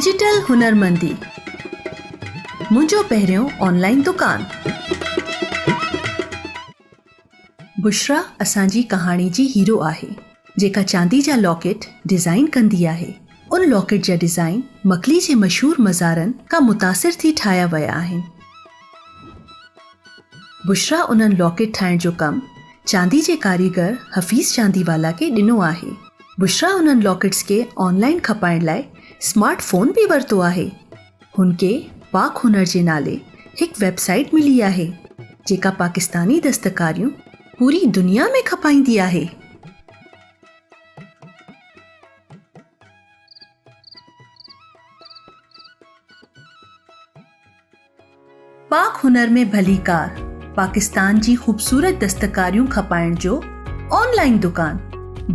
Digital هنرمندي، منهنجو پهريون on line دڪان. بشريٰ اسان جي ڪهاڻي جي هيرو آهي، جيڪا چاندي جا لاڪيٽ ڊزائين ڪندي آهي. ان لاڪيٽ جا ڊزائين مڪلي جي مشهور مزارن کان متاثر ٿي ٺاهيا ويا آهن. بشريٰ انهن لاڪيٽ ٺاهڻ جو ڪم چاندي جي ڪاريگر حفيظ چاندي والا کي ڏنو آهي. بشريٰ انهن لاڪيٽس کي آن لائين کپائڻ لاء سمارٽ فون به ورتو آهي. هن کي پاڪ هنر جي نالي هڪ ويب سائيٽ ملي آهي، جيڪا پاڪستاني دستڪاريون پوري دنيا ۾ کپائيندي آهي. پاڪ هنر ۾ ڀليڪار، پاڪستان جي خوبصورت دستڪاريون کپائڻ جو آن لائين دڪان،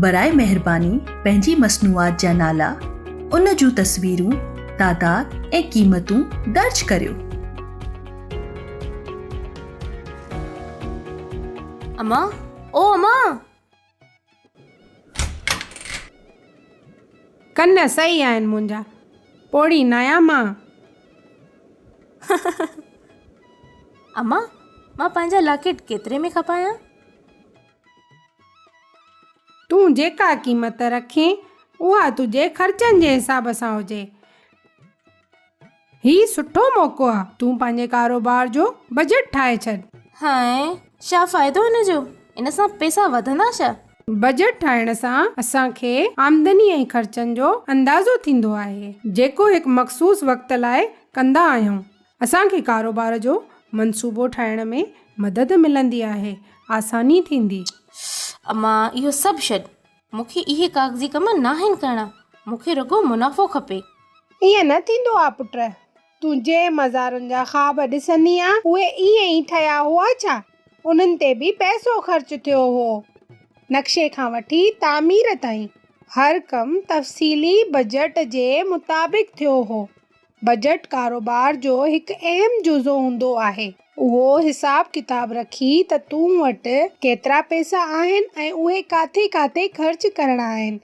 براء مهرباني پنهنجي مصنوعات جا نالا، ان جون تصويرون، تعداد ۽ قيمتون درج ڪريو. امان، او امان! ڪن صحيح آهن منهنجا، پوڙهي ناهيان مان. امان، مان پنهنجا لاڪيٽ ڪيتري ۾ کپايان؟ تون جيڪا قيمت رکين، اها تنهنجي خرچن جي حساب سان هجي. هي سٺو موقعو آ، تون پنهنجي ڪاروبار جو بجيٽ ٺاهي ڇڏ. هانء، ڇا فائدو ان جو؟ ان سان پئسا وڌندا ڇا؟ بجيٽ ٺاهڻ سان اسان کي آمدني ۽ خرچن جو اندازو ٿيندو آهي، جيڪو هڪ مخصوص وقت لاء ڪندا آهيون. اسان کي ڪاروبار جو منصوبو ٺاهڻ ۾ مدد ملندي آهي، آساني ٿيندي. امان، اهو سڀ ڇڏ، مون کي اهي ڪاغذي ڪم ناهن ڪرڻا، مون کي رڳو منافعو کپي. ائين نه ٿيندو آ پٽ، تون جنهن مزارن جا خواب ڏسندين آ، اهي ائين ئي ٺهيا هئا ڇا؟ انهن تي به پئسو خرچ ٿيو هو. نقشي کان وٺي تعمير تائين، هر ڪم تفصيلي بجيٽ جي مطابق ٿيو هو. بجيٽ ڪاروبار جو هڪ اهم جزو هوندو آهي. اهو حساب ڪتاب رکي ته تون وٽ ڪيترا پئسا آهن ۽ اهي ڪاٿي ڪاٿي خرچ ڪرڻا آهن.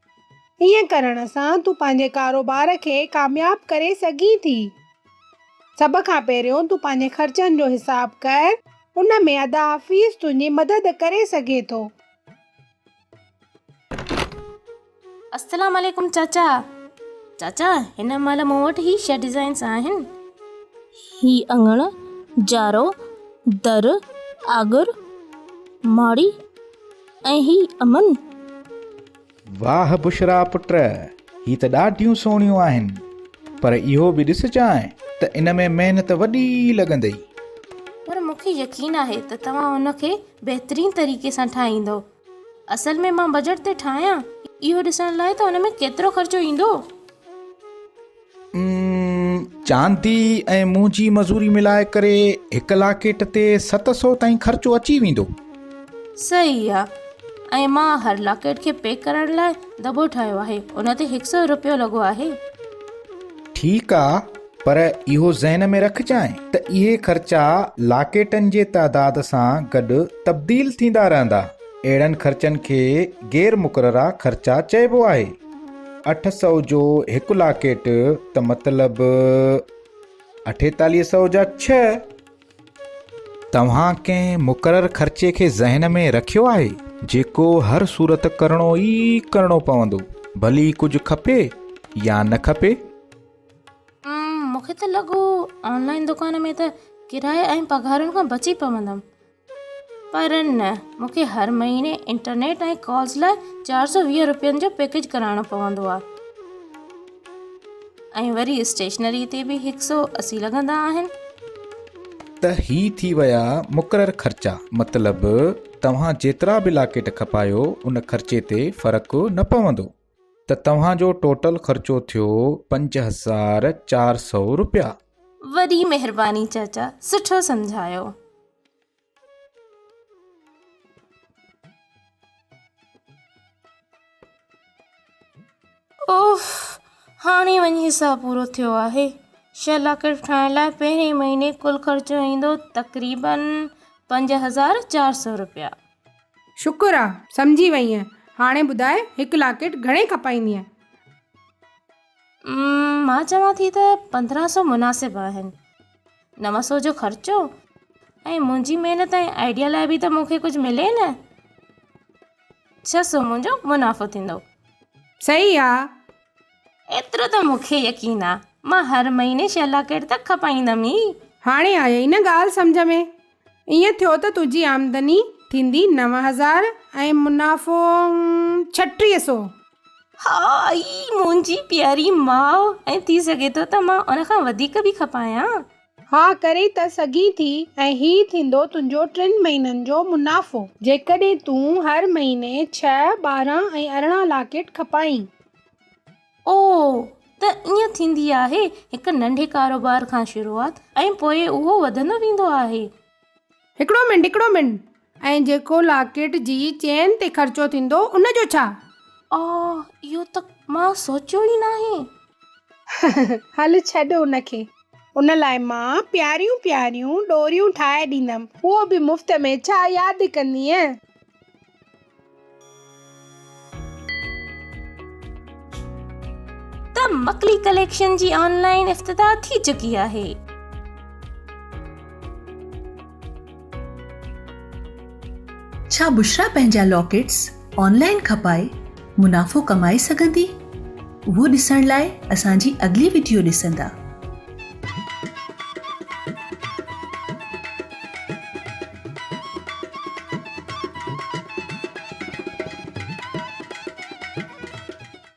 ائين ڪرڻ سان تون پنهنجي ڪاروبار کي ڪامياب ڪري سگهين ٿي. سڀ کان پهريون تون پنهنجي خرچن جو حساب ڪر، ان ۾ ادا حفيظ تنهنجي مدد ڪري سگهي ٿو. السلام عليڪم چاچا چاچا هن مهل مون وٽ هي ڇهه ڊزائنس آهن. هي اڱڻ، جارو، در، آڳر، ماڙي ۽ هي امن. واهه بشريٰ پٽ، هي ته ڏاڍيون سهڻيون آهن، پر اهو به ڏسجانء ته ان ۾ محنت وڏي لڳندئي. پر مون کي يقين آهي ته توهان ان کي بهترين طريقي سان ٺاهيندؤ. اصل ۾ مان بجيٽ تي ٺاهيان اهو ڏسڻ لاء ته ان ۾ ڪيترو خرچو ايندو. امم، چاندي ۽ منهنجي مزوري ملائي ڪري هڪ لاڪيٽ تي 700 تائين خرچو اچي ويندو. صحيح آ. ۽ مان هر لاڪيٽ کي پيڪ ڪرڻ لاء دٻو ٺاهيو آهي ان تي هڪ سئو رپيو لڳو آهي. ٺيڪ آ. پر اهو ذهن ۾ رکجانء ته اهي خرچا لاڪيٽن جي تعداد سان گڏ تبديل ٿيندا رهندا. اهڙن خرچن کي غير مقرره خرچا چئبو آهي. 800 جو هڪ لاڪيٽ ته مطلب 48 سئو جا ڇهه. توهان ڪنهن مقرر خرچي کي ذهن ۾ رکيو آهي، جيڪو هر صورت ڪرڻو ئي ڪرڻو پوندو، ڀلي ڪجهه کپي يا نه کپي؟ مون کي ته لڳو آن لائن دڪان ۾ ته ڪرايي ۽ پگهارن کان بچي پوندم پر نه مون کي هر مهيني انٽرنيٽ ۽ ڪالز لاء 420 روپين جو پيڪيج ڪرائڻو پوندو آهي ۽ وري اسٽيشنري تي به 180 لڳندا آهن. ته هي ٿي ويا مقرر خرچا، مطلب توهان جيترا به لاڪيٽ کپايو ان خرچي تي فرق نه پوندو. ته توهان جو ٽوٽل خرچو ٿيو 5400 روپيا. وڏي مهرباني چاچا سٺو سمجهايو. اوف هاڻي وڃي حساب پورو ٿيو آهي. ڇهه لاڪيٽ ٺاهڻ لاء پهرين مهيني ڪل خرچو ايندو تقريبن 5400 روپيا. شڪر آ سمجهي وئينء. هاڻي ٻڌاء هڪ لاڪيٽ گهڻي کپائيندينء؟ مان چوان ٿي ته 1500 مناسب آهن. 900 جو خرچو ۽ منهنجي محنت ۽ آئيڊيا لاء به ته مون کي ڪجهه ملي نه. 600 منهنجو منافعو ٿيندو. صحيح آ. ايترو ته مون کي يقين آ. مان هر مهيني ڇهه لاڪيٽ ته کپائيندم ئي. هاڻي آيئي نه ڳالهه سمجهه ۾. ائين ٿيو ته تنهنجي آمدني ٿيندي 9000 ۽ منافعو 36 سو. هاء منهنجي پياري ماء ۽ ٿي سگهي ٿو ته مان ان کان وڌيڪ به کپايان. ها ڪري ته سگهين ٿي ۽ هي ٿيندو تنهنجو ٽن مهينن جو منافعو. جيڪڏهن تون هر مهيني ڇهه، 12 ۽ 18 لاڪيٽ کپائين. او ته ائين ٿيندي آهي هڪ ننڍي ڪاروبار کان شروعات ۽ پوء اهو وڌندو ويندو آهي. هڪڙو منٽ هڪڙو منٽ ۽ جيڪو لاڪيٽ جي چين تي خرچو ٿيندو ان جو ڇا؟ آه اهو ته مان سوچيو ئي ناهي. هل ڇڏ ان کي. ان لاء مان پياريون پياريون ڏوريون ٺاهي ڏيندم اهو به مفت ۾ ڇا ياد ڪندينء؟ ته مڪلي ڪليڪشن جي آن لائين افتتاح ٿي چڪي آهي. ڇا بشريٰ پنهنجا لاڪيٽس آن لائين کپائي منافعو ڪمائي سگهندي؟ اهو ڏسڻ لاء اسان جي اڳلي وڊيو ڏسندا.